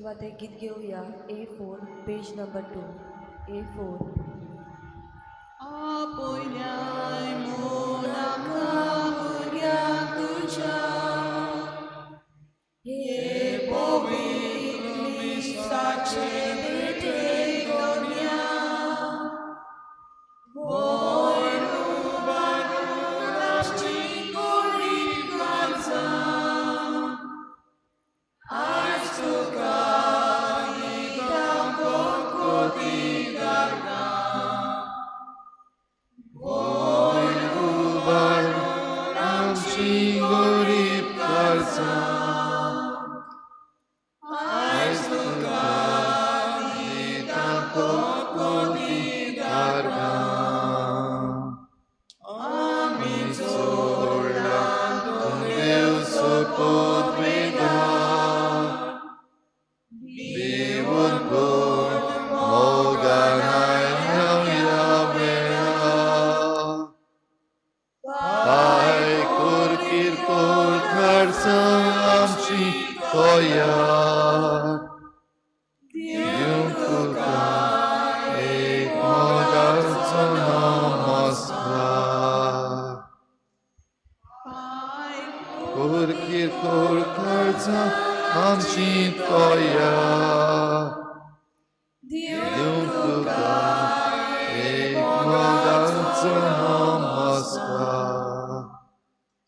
सुवातेक गीत घेवया A4 page number 2 A4. आपल्याय मोनाका भुरग्याक तुज्या हे पवित्र मिसाचे भेटेक दोनया वयर उबारून आमची गरीब काळजां आयज तुका दिता कोटकोटी गार्गां वयर उबारून आमची गरीब काळजां आयज तुका दिता कोटकोटी गार्गां आमी जोडला देव पदवेदार भिवन पूण मोगान ह्या वेळा पाय कर किरकोळ काळजां आमची तयार दिवंक तुका एक मोगाचो नमस्कार कर किरकोळ काळजां आमची तयार दिवंक तुका एक मोगाचो नमस्कार.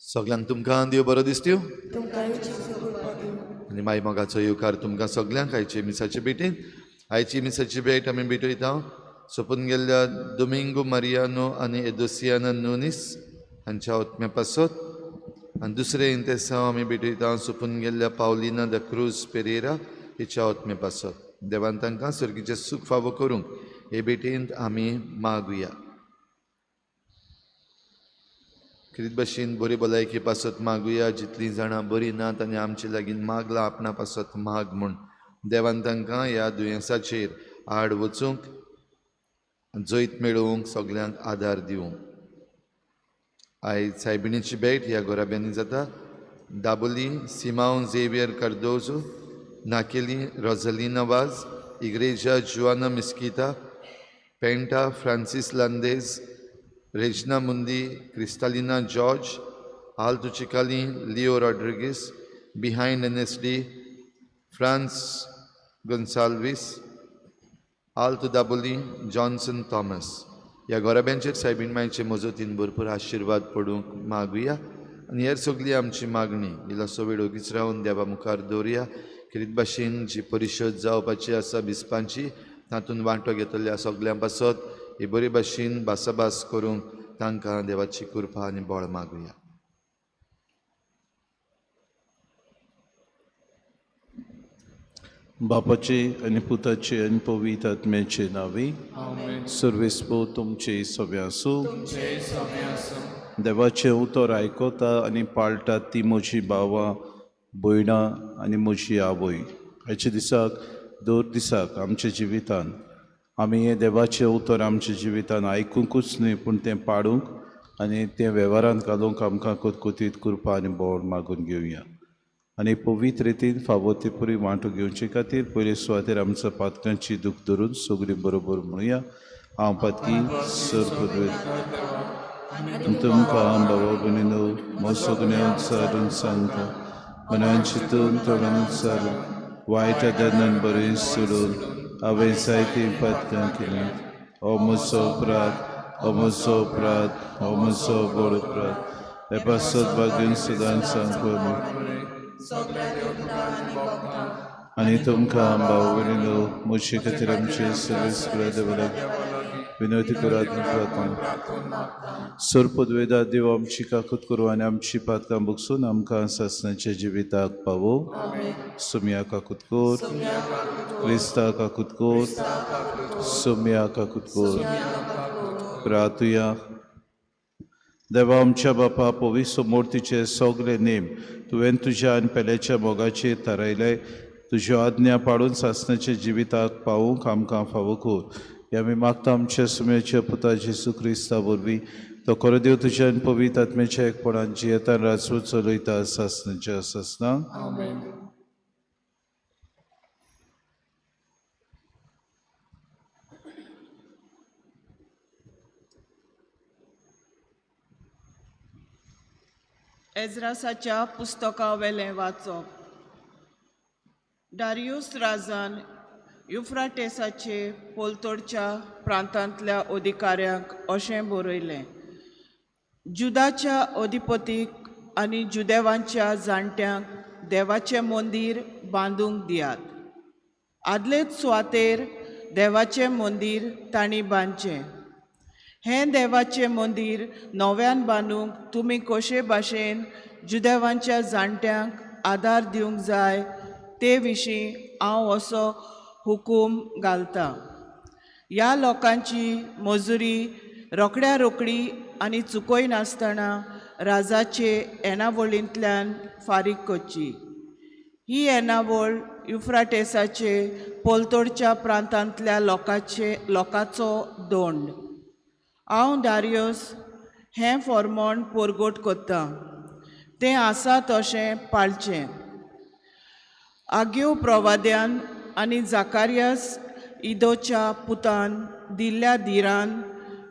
सगल्यांक तुमकां देव बरो दिसत्यो तुमकां कृपा दिवं. आनी माई मोगाचो येवकार तुमकां सगल्यांक आयचे मिसाचे भेटेन. आयची मिसाची भेट आमी भेटयता सोंपून गेल्ल्या दोमिंगो मारियानो आनी एदोसियाना नुनीस हांच्या आत्म्या पासत आनी दुसरें इंतेसांव आमी भेटयता सोंपून गेल्ल्या पावलिना the cruise Pereira हिच्या आत्म्या पासत. देवान तांकां सर्गीचें सूख फावो करूंक हे भेटेंत आमी मागुया. खेरीत भाशेन बरी भलायकी पासत मागुया. जितलीं जाणां बरीं नात आनी आमचे लागीं मागलां आपणा पासत माग म्हूण देवान तांकां ह्या दुयेंसाचेर आड वचूंक जैत मेळोवंक सगल्यांक आदार दिवंक. आयज सायबिणीची भेट ह्या घराब्यांनी जाता. Dabolim Simao Xavier Cardozo, Naquelim Rosalina Vaz, Igreja Joana Mesquita, Penta Francis Landez, Regina Mundi, Cristalina George, Alto Chicalim, Leo Rodrigues, behind NSD, Franz Gonsalves, Alto Dabolim, Johnson Thomas. ह्या घराब्यांचेर सायबीण मायचे मजतीन भरपूर आशिर्वाद पडूंक मागुया आनी हेर सगळी आमची मागणी इल्लोसो वेळ ओगीच रावन देवा मुखार दवरुया. खेरीत भाशेन जी परिशद जावपाची आसा बिस्पांची तातूंत वांटो घेतल्या सगल्यां पासत ही बरी भाशेन भासाभास करूंक तांकां देवाची कृपा आनी बळ मागुया. बापाचे आनी पुताचे आनी पवित्र आत्म्याचे नांवे सर्वेस्पो तुमचे सगळे आसूं. देवाचें उतर आयकता आनी पाळटात ती म्हजी भावां भयणां आनी म्हजी आवय. आयच्या दिसाक दर दिसाक आमच्या जिवितान आमी हें देवाचें उतर आमच्या जिवितान आयकुंकूच न्हय पूण तें पाडूंक आनी तें वेव्हारांत घालूंक आमकां कुतकुतीत कृपा आनी बळ मागून घेवया. आनी पवित्र रितीन फावो ते पुरी वांटो घेवचे खातीर पयले सुवातेर आमच्या पातकांची दूख धरून सगळीं बरोबर म्हणुया. हांव पातकी सर तुमकां बाबा भयणीनो म्हजो सगळें उच्चारून सांगता मनान चिंतून तोंडान उच्चारून वायट आदारान बरें सोडून हांवें जायतीं पातकां केलीं. हो म्हजो अपराध, हो म्हजो अपराध, हो म्हजो व्हड अपराध. हे पासत भाग्यान सदांच सांगपा आनी तुमकां भाव भयणीनो म्हजे खातीर आमचे सर्वेस्पर देवाक विनवती करात प्रार्थना. सर्पद्वेदा देव आमची काकूत करूं आनी आमची पातकां बगसून आमकां सासणाच्या जिविताक पावो. सुमया काकूत कर, क्रिस्ता काकूत कर, सुमया काकूत कर. प्रातुया. देवा आमच्या बापा पवित्र मूर्तीचे सगळे नेम तुवें तुज्या आनी पेल्याच्या मोगाचेर थारायले. तुज्यो आज्ञा पाळून सासणाच्या जिविताक पावूंक आमकां फावो कर. हे आमी मागता आमच्या सुम्याच्या पुता जेजू क्रिस्ता वरवीं. तो खरो देव तुज्या आनी पवित्र आत्म्याच्या एकपणान जियेतान राजवट चलयता सासणाच्या सासणाक. एज्रासाच्या पुस्तकावेलें वाचप. डारियूस राजान युफ्राटेसाचे पोलतोडच्या प्रांतांतल्या अधिकाऱ्यांक अशें बरयलें, जुदाच्या अधिपतीक आनी जुदेवांच्या जाणट्यांक देवाचें मंदीर बांदूंक दियात. आदलेच सुवातेर देवाचें मंदीर तांणी बांदचें. हें देवाचें मंदीर नव्यान बांदूंक तुमी कशे भाशेन जुदेवांच्या जाणट्यांक आदार दिवंक जाय ते विशीं हांव असो हुकूम घालतां. ह्या लोकांची मजुरी रोखड्या रोखडी आनी चुकयनासतना राजाचे येणावळींतल्यान फारीक करची. ही येणावळ युफ्राटेसाचे पोलतोडच्या प्रांतांतल्या लोकांचो दोंड. हांव डारियस हें फॉर्मोण पोरगोट करतां, तें आसा तशें पाळचें. आग्यो प्रवाद्यान आनी जाकारियास इदोच्या पुतान दिल्ल्या धिरान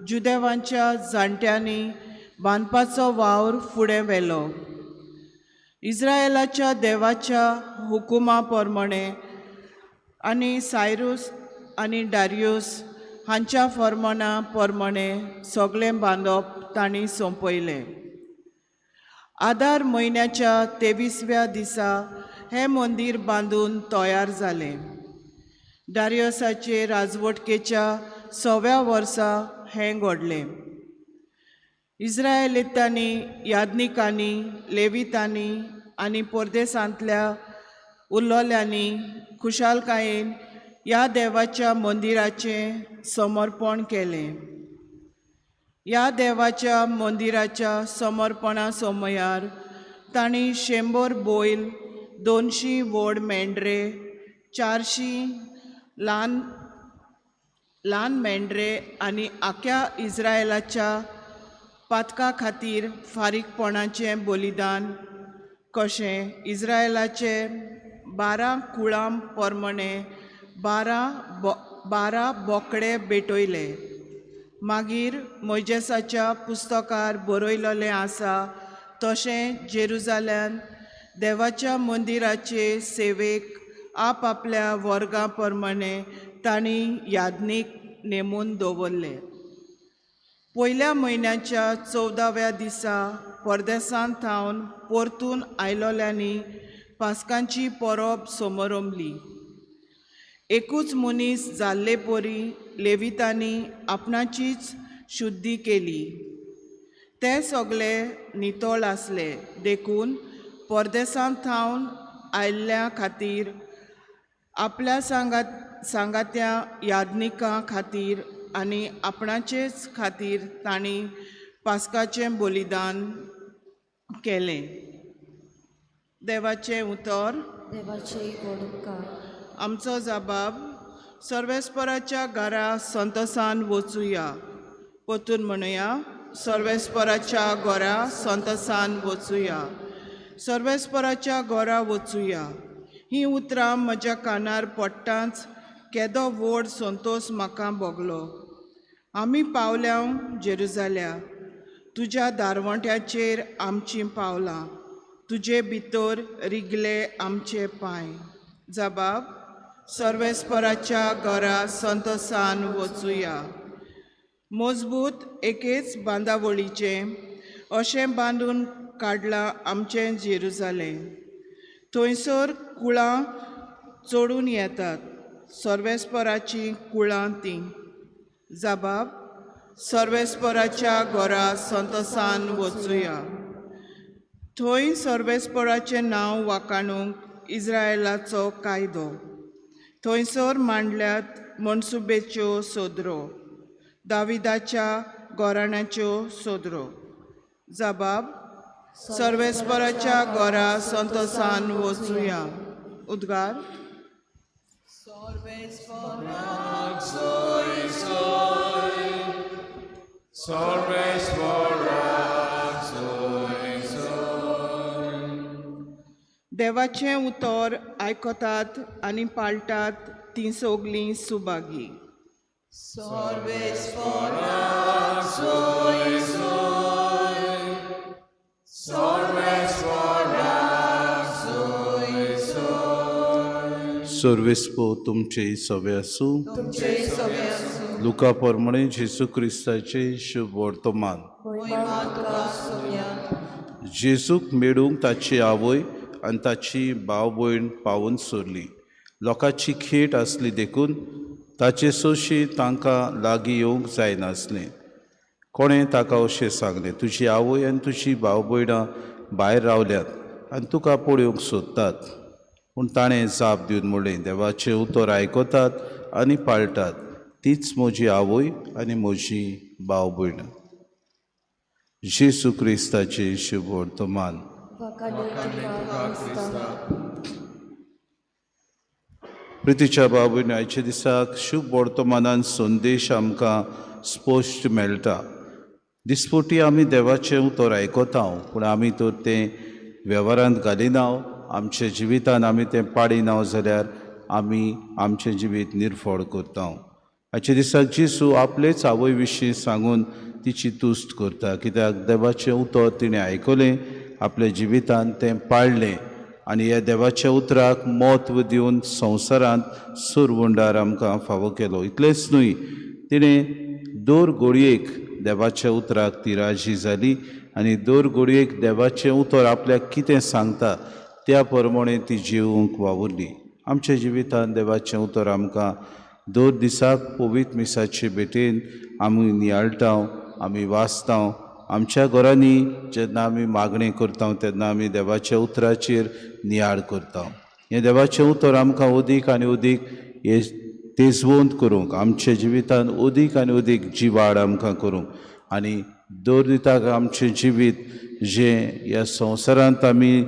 जुदेवांच्या जाणट्यांनी बांदपाचो वावर फुडें व्हेलो. इस्रायलाच्या देवाच्या हुकुमा प्रमाणे आनी सायरूस आनी डारियूस हांच्या फॉर्मोना प्रमाणे सगळें बांदप तांणी सोंपयलें. आदार म्हयन्याच्या 23व्या दिसा हें मंदीर बांदून तयार जालें. डारियसाचे राजवटकेच्या 6व्या वर्सा हें घडलें. इस्रायलितांनी, याज्ञिकांनी, लेवितांनी आनी परदेसांतल्या उल्लोल्यांनी खुशालकायेन ह्या देवाच्या मंदिराचें समर्पण केलें. ह्या देवाच्या मंदिराच्या समर्पणा समयार तांणी 100 बैल, 200 व्हड मेंढरे, 400 ल्हान ल्हान मेंढरे आनी आख्या इस्रायलाच्या पातका खातीर फारीकपणाचें बलिदान कशें इस्रायलाचे 12 कुळां प्रमाणे 12 बोकडे भेटयले. मागीर मोयजेसाच्या पुस्तकार बरयलेलें आसा तशें जेरुजाल्यान देवाच्या मंदिराचे सेवेक आपआपल्या वर्गां प्रमाणे तांणी याज्ञीक नेमून दवरले. पयल्या म्हयन्याच्या 14व्या दिसा परदेसांत थावन परतून आयलोल्यांनी पास्कांची परब समरंबली. एकूच मनीस जाल्ले परी लेवितांनी आपणाचीच शुद्धी केली. ते सगळे नितळ आसले देखून परदेसांत थावन आयिल्ल्या खातीर आपल्या सांगात्या याज्ञिकां खातीर आनी आपणाचेच खातीर तांणी पास्काचें बलिदान केलें. देवाचें उतर. देवाचे गोड उपकार. आमचो जबाब सर्वेस्पराच्या घरा संतोसान वचुया. परतून म्हणुया, सर्वेस्पराच्या घरा संतोसान वचुया. सर्वेस्पराच्या घरा वचुया. हीं उतरां म्हज्या कानार पडटांच केदो व्हड संतोस म्हाका भोगलो. आमी पावल्या जेरुजाल्या, तुज्या दारवंट्याचेर आमचीं पावलां, तुजे भितर रिगले आमचे पांय. जबाब सर्वेस्पराच्या घरा संतोसान वचुया. मजबूत एकेच बांदावळीचें अशें बांदून काडलां आमचें जेरुजालें. थंयसर कुळां चडून येतात, सर्वेस्पराचीं कुळां तीं. जबाब सर्वेस्पराच्या घरा संतोसान वचुया. थंय सर्वेस्पराचें नांव वाखाणूंक इस्रायलाचो कायदो. थंयसर मांडल्यात मनसुबेच्यो सोदरो, दाविदाच्या घराण्याच्यो सोदरो. जबाब सर्वेस्पराच्या घरा संतोसान वचुया. उद्गार. देवाचें उतर आयकतात आनी पाळटात तीं सगलीं सुभागी. सर्वेस्पो तुमचे सवे आसूं। लुका प्रमाणे जेजू क्रिस्ताचे शुभ वर्तमान। जेजूक मेळूंक ताची आवय आनी ताची भाव भयण पावून सोडली। लोकांची खेट आसली देखून ताचे सोशी तांकां लागीं येवंक जायनासलें। कोणें ताका अशें सांगलें, तुजी आवय आनी तुजी भाव भयणां भायर रावल्यात आनी तुका पळोवंक सोदतात। पूण ताणें जाप दिवन म्हणलें, देवाचें उतर आयकतात आनी पाळटात तीच म्हजी आवय आनी म्हजी भाव भयणां। जेजू क्रिस्ताचें शुभ वर्तमान। प्रितीच्या भाव भयणी, आयच्या दिसाक शुभ वर्तमानान संदेश आमकां स्पश्ट मेळटा। दिसपटी आमी देवाचें उतर आयकता, पूण आमी तर तें वेव्हारांत घालिना, आमच्या जिवितान आमी तें पाडिना जाल्यार आमी आमचें जिवीत निर्फळ करता। आयच्या दिसाक जेजू आपलेच आवय विशीं सांगून तिची तुस्त करता, कित्याक देवाचें उतर तिणें आयकलें, आपल्या जिवितान तें पाळ्ळें आनी ह्या देवाच्या उतराक म्हत्व दिवन संवसारांत सुरवंडार आमकां फावो केलो। इतलेंच न्हय, तिणें दर घडयेक देवाच्या उतराक ती राजी जाली आनी दर घडयेक देवाचें उतर आपल्याक कितें सांगता त्या प्रमाणे ती जिवूंक वावुरली। आमच्या जिवितांत देवाचें उतर आमकां दर दिसाक पवित्र मिसाचे भेटेन आमी नियाळटा, आमी वाचता। आमच्या घरांनी जेन्ना आमी मागणें करता तेन्ना आमी देवाच्या उतराचेर नियाळ करता। हें देवाचें उतर आमकां अदीक आनी अदीक हे तेजवंत करूंक, आमच्या जिवितांत अदीक आनी अदीक जिवाड आमकां करूंक आनी दर दिसाक आमचें जिवीत जें ह्या संवसारांत आमी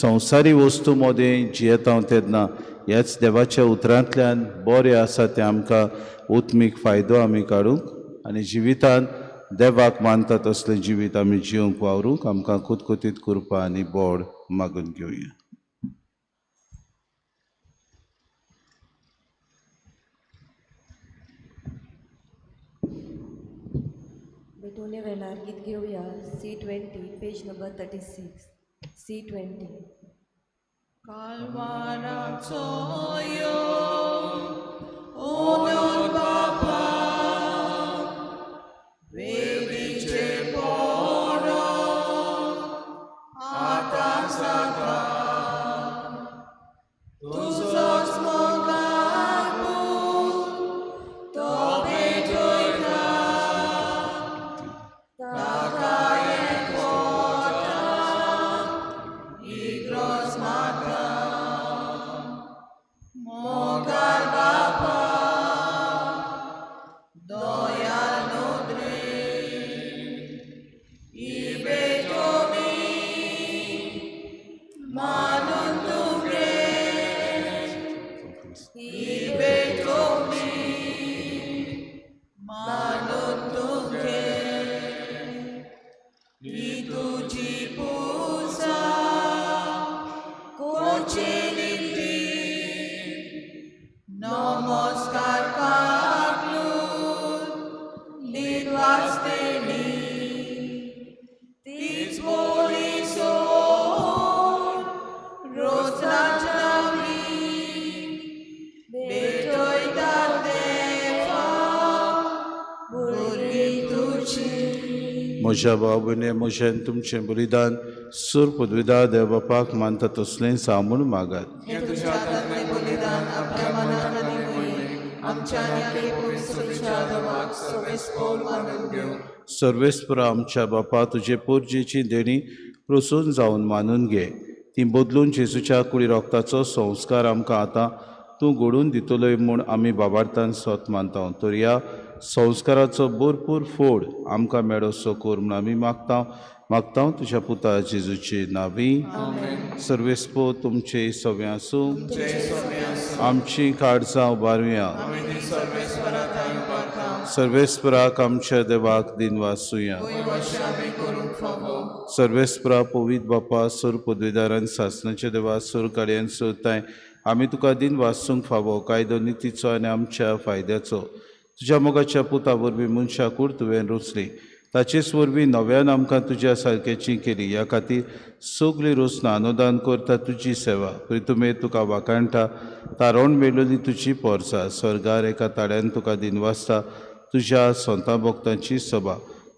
संवसारी वस्तू मदें जियेता तेन्ना ह्याच देवाच्या उतरांतल्यान बरें आसा तें आमकां उत्मीक फायदो आमी काडूंक आनी जिवितांत देवाक मानता तसलें जिवीत आमी जिवंक वावरूंक आमकां कुतकुतीत कृपा आनी बोड मागून घेवया। भेटवणे वेळार गीत घेवया C20 page number 36 C20। कालवाराचो यो ओनोन बापा वेदीचे पोरो आतां जाता तुजोच मोगार पूत तो भेटयता ताका एकवटा इग्रोज माता मोगार बापा दयाल नदरे ही भेटोनी मानून तुगे ही भेटोनी मानून तुगे ही तुजी पुजा कोची निती नमस्कार काकलू निर्वास्तेणी तीच बोली सोड रोजनाच्या नावी भेटयता देवा भुरगीं तुजी। म्हज्या भाव भयणी, म्हजें आनी तुमचें बलिदान सूर पदवीदार देव बापाक मानता तसलें जावं म्हूण मागात। हें तुज्या हातांतलें बलिदान आपल्या मनान आनी मोहिमेक आमच्या आनी आपले पवित्र सभेच्या देवाक सर्वेस्पोर मानून घेवं। सर्वेस्परा आमच्या बापा, तुजे पोरजेची देणी प्रसून जावन मानून घे, ती बदलून जेजूच्या कुडी रोगताचो संस्कार आमकां आतां तूं घडोवन दितलोय म्हूण आमी बाबार्थान सोत मानता। तर ह्या संस्काराचो भरपूर फोड आमकां मेळोसो कर म्हूण आमी मागता मागता तुज्या पुता जेजूचे नांवी। सर्वेस्पो तुमचे सवे आसूं। आमची काळजां उबारुया। सर्वेस्पराक आमच्या देवाक दिनवासुया। सर्वेस्परा पवित्र बापा, सुर पदवीदारान सासनाच्या देवा, सुर काडयान सोदताय आमी तुका दिन वासूंक फावो कायदो नितीचो आनी आमच्या फायद्याचो। तुज्या मोगाच्या पुता वरवीं मनशां कूड तुवें रचली ताचेच वरवीं नव्यान आमकां तुज्या सारकेची केली. ह्या खातीर सगळी रोसना अनुदान करता तुजी सेवा प्रितुमे तुका वाखाणटा तारोण मेळ्ळी तुजी पोरसा स्वर्गार एका ताड्यान तुका दिनवासता तुज्या संता भक्तांची सभा.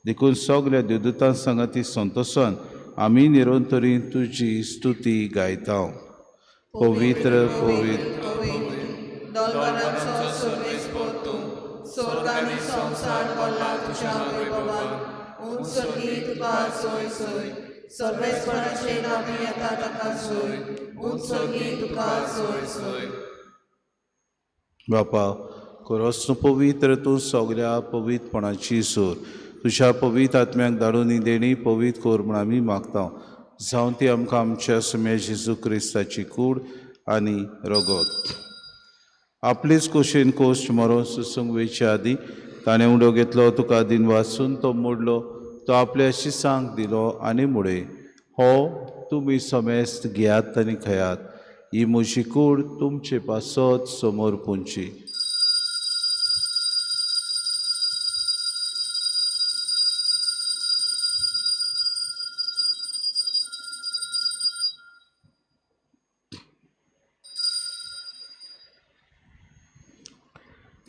देखून सगल्या देवदूतां सांगाती संतोसान आमी निरंतरी तुजी स्तुती गायता. पवित्र पवित्र दोलवारांचो सर्वेस्पोर तूं, स्वर्ग आनी संवसार भरला तुज्या वैभवान. उंच सर्गी तुका सोय सोय, सर्वेस्पराचे नांवी येता ताका सोय, उंच सर्गी तुका सोय सोय. बापा खरोच तूं पवित्र, तूं सगल्या पवित्रपणाची सूर. तुज्या पवित्र आत्म्याक धाडून ही देणी पवित्र कर म्हूण आमी मागता. जावं ती आमकां आमच्या सुम्या जेजू क्रिस्ताची कूड आनी रगत. आपलेच कुशीन कोश्ट मरोन सुसूंक वयचे आदीं ताणें उडो घेतलो, तुका दिन वासून तो मोडलो, तो आपल्या शिसांक दिलो आनी मुळे, हो तुमी समेस्त घेयात आनी खेयात, ही म्हजी कूड तुमचे पासत समोर पुंची.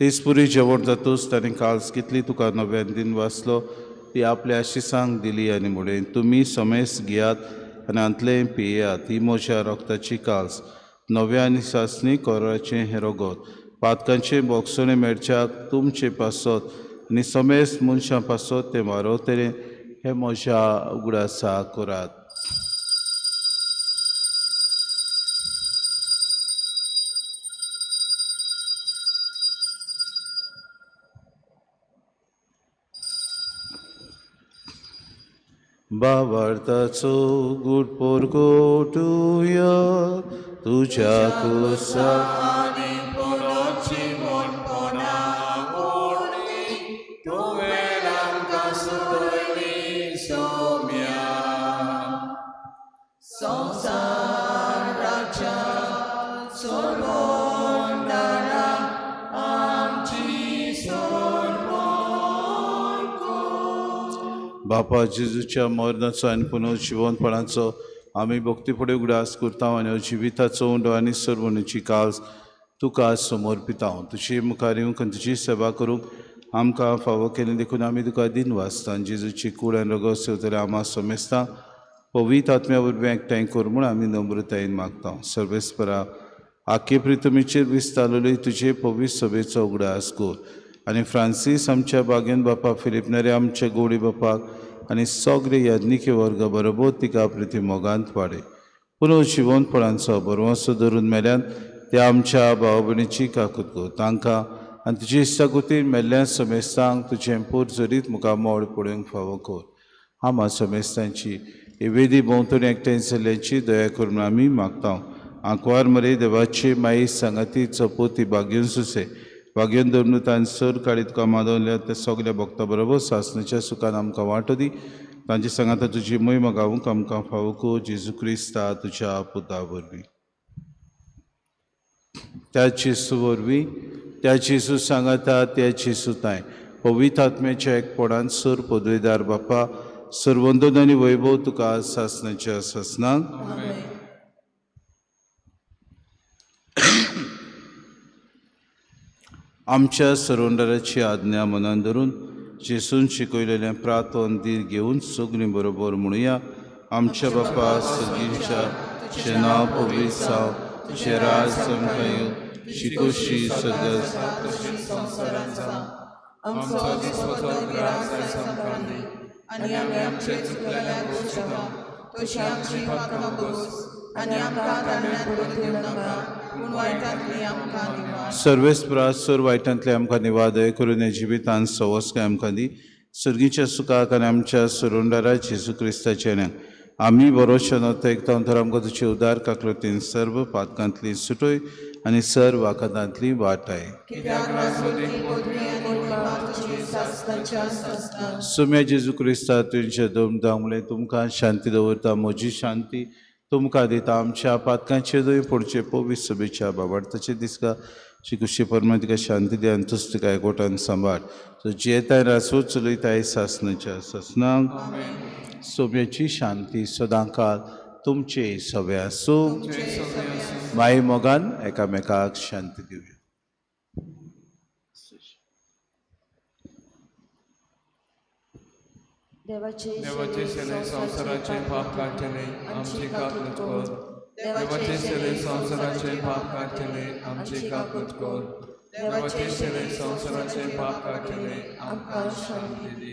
तेच पुरी जेवण जातूच ताणें काल्स घेतली, तुका नव्यान दिन वाचलो, ती आपल्या आशिसांक दिली आनी म्हणलें, तुमी समेस्त घेयात आनी हांतलें पियेयात, ही म्हज्या रक्ताची काल्स, नव्या आनी सासणी कोराचें हें रगत, पातकांचें बोगसणें मेळच्याक तुमचे पासत आनी समेस्त मनशां पासत तें वारवतलें, हें म्हज्या उगडासा करात. बाबार्थाचो गुड पोरगोटुया तुज्या कुसा आनी पुनोची मोनपणा उरली, तुवें आमकां सुदयली सोम्या. संवसाराच्या सोडवणदारा आमची सोडवण कर. बापा जेजूच्या मरणाचो आनी पुनर्जिवनपणाचो आमी भक्ती फुडें उगडास करता आनी जिविताचो उंडो आनी सर्वणीची काल्स तुका समर्पिता. तुजी मुखार येवंक आनी तुजी सेवा करूंक आमकां फावो केली देखून आमी तुका दिनवासता. जेजूची कूड आनी रगत सेवतले आमा समेस्ता पवित्र आत्म्या वरवीं एकठांय कर म्हूण आमी नम्रतायेन मागता. सर्वेस्परा आखे प्रितमीचेर विस्तारलेली तुजे पवित्र सभेचो उगडास कर आनी फ्रांसीस आमच्या बागेन बापा, फिलीप नेरी आमच्या गोडी बापाक आनी सगळे याज्ञिके वर्ग बरोबर तिका प्रिती मोगांत वाडय. पुनर्जिवनपणाचो बरवंसो धरून मेल्यान त्या आमच्या भाव भयणीची काकूत कर. तांकां आनी तुजी इश्टागतीन मेल्ल्या समेस्तांक तुजें पोर जरीत मुखार मोड पळोवंक फावो कर. आमा समेस्तांची ही वेदी भोंवतणी एकठांय जाल्ल्याची दया करून आमी मागता. आंकवार मरे देवाची माई सांगाती चपोती बागेवन सुसे बागेवन धरून तांणी सर काळी तुका मादवल्या त्या सगल्या भक्ता बरोबर सासणाच्या सुखान आमकां वांटो दी. तांचे सांगाता तुजी मोहिमा गावूंक आमकां फावो कर जेजू क्रिस्ता तुज्या पुता वरवीं. त्या जेजू वरवीं, त्या जेजू सांगाता, त्या जेजू तांय पवित्र आत्म्याच्या एकपणान सर पदवेदार बापा सर्वंदन आनी वैभव तुका सासणाच्या सासणाक. आमच्या सरोंडराची आज्ञा मनान धरून जेसून शिकयलेलें प्रार्थन धीर घेवन सगळीं बरोबर म्हणुया. आमच्या बापा सगळींच्या तुजें नांव पवित्र जावं, तुजें राज आमकां येवं, शिकोशी सगळ्या आमचो दिसपटो गिरास आयज आमकां दी आनी आमी आमचे चुकलेल्यांक भोगशिता तशी आमची पातकां भोगस आनी आमकां तांड्यांत पडूंक दिवं नाका, पूण वायटांतली आमकां निवार. सर्वेस्परा सर वायटांतले आमकां निवार, दया करून ह्या जिवितांत सवस्काय आमकां दी. सर्गीच्या सुखाक आनी आमच्या सरोंडारा जेजू क्रिस्ताच्या न्याक आमी बरोचो नोत एकता तर आमकां तुजे उदार काकलतीन सर्व पातकांतली सुटय आनी सर्व आकांतांतली वाटाय. कित्याक राजवटी पदवी आनी महिमा तुजी सासणाच्या सासणाक. सुम्या जेजू क्रिस्ता तुमच्या दोन म्हणलें, तुमकां शांती दवरता, म्हजी शांती तुमकां दिता. आमच्या पातकांचे दोय पडचे पवित्र सभेच्या बाबार्थाचे दिसका चिकुशी परमा तिका शांती दी आनी तुज तिका एकवटान सांबाळ. सो जियेताय रासो चलयताय सासनाच्या सासनाक. सोम्याची शांती सदांकाळ तुमचे सगळे आसूं. माई मोगान एकामेकाक शांती दिवया. देवाचे देवाचे संवसाराचे पाप काडटले आमची काकूत कर. देवाचे सेले संवसाराचे पाप काडटले आमची काकूत कर. देवाचे सेले संवसाराचे पाप काडटले आमकां शांती दी.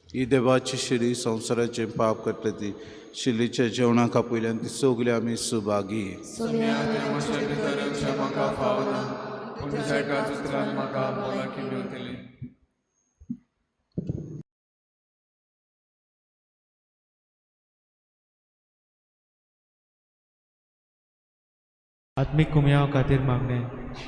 ही देवाची शिरी संवसाराचे पाप करतले ती शिलीच्या जेवणाक आपयल्यान ती सगळी आमी सुभागी. म्हज्या भितर येवचें म्हाका फावना, पूण तुज्या एकाच उतरान म्हाका भलायकी मेळटली. आत्मीक कुमयाव खातीर मागणें.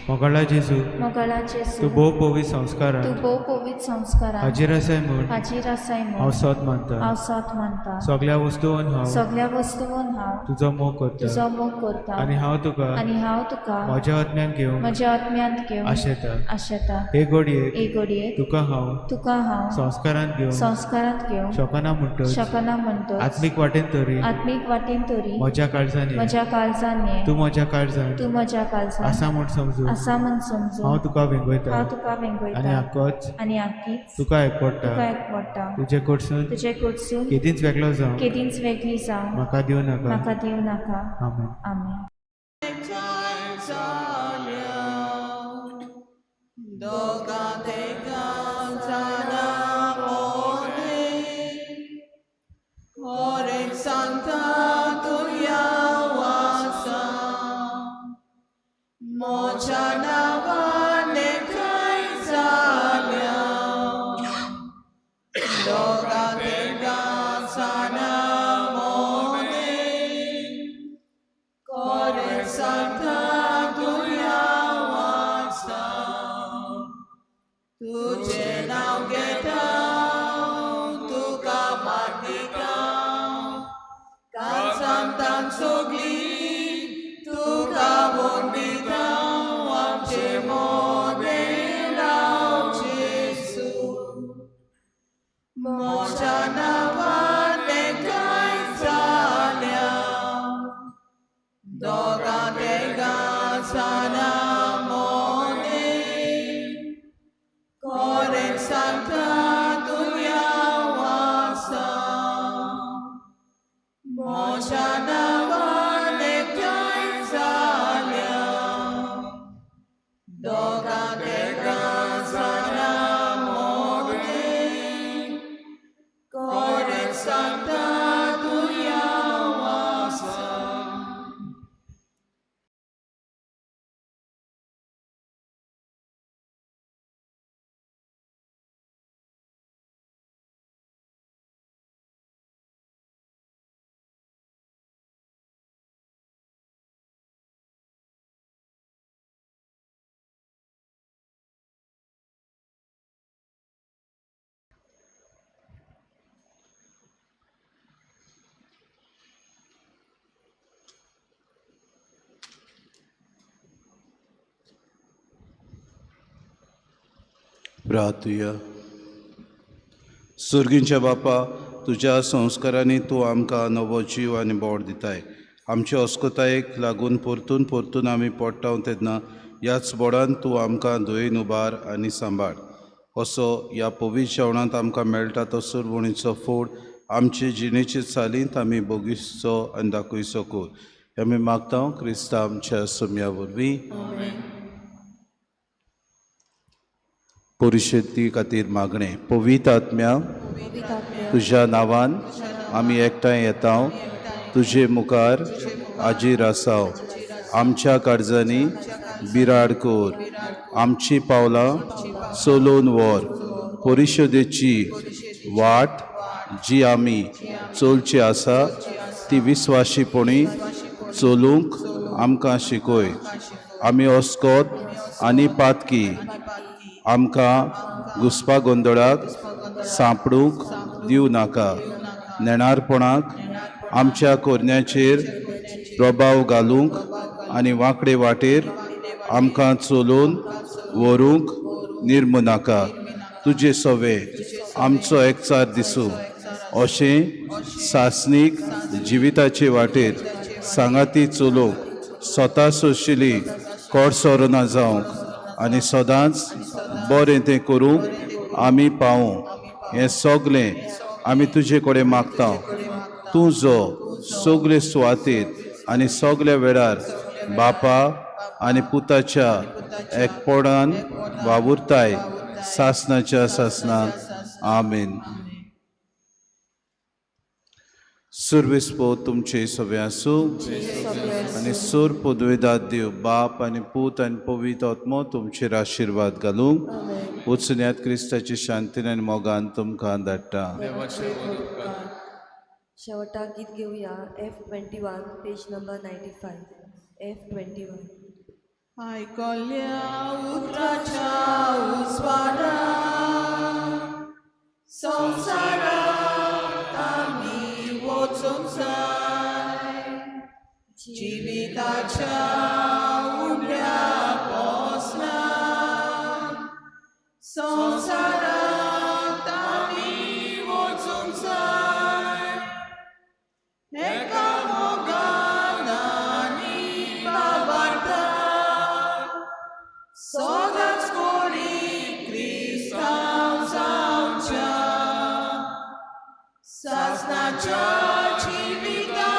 मोगाळा जेजू, मोगाळा जेजू, तूं भोव पवित्र संस्कारान तूं भोव पवित्र संस्कारान हाजीर आसाय म्हूण हाजीर आसाय हांव म्हूण सोद मानता. हांव सोद मानता. सगळ्या वस्तून हांव सगळ्या वस्तून हांव तुजो मोग करता तुजो मोग करता आनी हांव तुका आनी हांव तुका म्हज्या आत्म्यान घेवंक म्हज्या आत्म्यांत घेवन आशेता. आशेता. हे घडयेक हे घडयेक तुका हांव तुका हांव संस्कारान घेवंक संस्कारांत घेवंक शकना म्हणटच शकना म्हणटच आत्मीक वाटेन तरी आत्मीक वाटेन तरी म्हज्या काळजान ये. म्हज्या काळजान ये. तूं म्हज्या काळजान तूं म्हज्या काळजान आसा म्हूण समजून आसा म्हूण समजून हांव तुका वेंगयता हांव तुका आनी वेंगयता आकोच आनी आकीच तुका एकवडटा. तुका एकवडटा. तुजे कडसून तुजे कडसून केदींच वेगळो जावं केदींच वेगळी जावं म्हाका दिवं नाका. म्हाका दिवं नाका. आमेन. आमेन. दोगां तेगां जाणां मोदें, हर एक सांगता तुया वासा, म्हज्या नांवान एकठांय जाल्या, दोगां तेगां जाणां मोदें, कोरे सांगता तुया वासा, तुजें नांव घेता तुका मानिता, काल सांगता सगळी तुका वंदिता, आमचे मोदें राव जेजू, म्हज्या नांवान एकठांय जाल्या, दोगां तेगां जाणां मोदें, कोरें सांगता तुया वासा, म्हज्या नांवान एकठांय जाल्या, दोगां तेगां जाणां मोदें, कोरें सांगता तुया वासा. प्रार्थुया. सर्गींच्या बापा, तुज्या संस्कारांनी तूं आमकां नवो जीव आनी बोड दिताय. आमचे अस्कतायेक लागून परतून परतून आमी पडटा तेन्ना ह्याच बोडान तूं आमकां धुयेन उबार आनी सांबाळ. असो ह्या पवित्र जेवणांत आमकां मेळटा तो सुरवणीचो फोड आमचे जिणेचे चालींत आमी बोगीसचो आनी दाखयचो कर. आमी मागता क्रिस्ता आमच्या सोम्या वरवीं. परिशुद्धी खातीर मागणें. पवित्र आत्म्या, तुज्या नांवान आमी एकठांय येता, तुजे मुखार हाजीर आसाव. आमच्या काळजांनी बिराड कर, आमची पावलां चलोवन व्हर. परिशदेची वाट जी आमी चलची आसा ती विस्वाशीपणी चलूंक आमकां शिकय. आमी अस्कोत आनी पातकी आमकां घुस्पा गोंदळाक सांपडूंक दिवं नाका. नेणारपणाक आमच्या कोरण्याचेर प्रभाव घालूंक आनी वांकडे वाटेर आमकां चलोवन व्हरूंक निर्मू नाका. तुजे सवे आमचो एकचार दिसूं अशें सासणीक जिविताचे वाटेर सांगाती चलोवंक स्वता सोंशिल्ली कोडसोरना जावंक आनी सदांच बरें तें करूंक आमी पावूं. हें सगलें आमी तुजे कडेन मागता. तूं जो सगले सुवातेर आनी सगल्या वेळार बापा आनी पुताच्या एकपणान वावुरताय सासनाच्या सासनाक. आमेन. सुर्वेस्पो तुमचे सगळे आसूं आनी सोर पदवेदात देव बाप आनी पूत आनी पवित्र आत्मो तुमचेर आशिर्वाद घालूंक वचुन्यात क्रिस्ताची शांतीन आनी मोगान तुमकां धाडटा. देवाचे व्हड उपकार. शेवटाक गीत घेवया F21 page number 95 F21. आयकल्या उतराच्या उजवाडा संवसारात आमी वचूंक जाय जिविताच्या उड्या पोसना संवसारात आमी वचूंक जाय एका मोगान आनी भावार्थान सदांच कोणी क्रिस्तांव जावच्या सासनाच्या जिविता.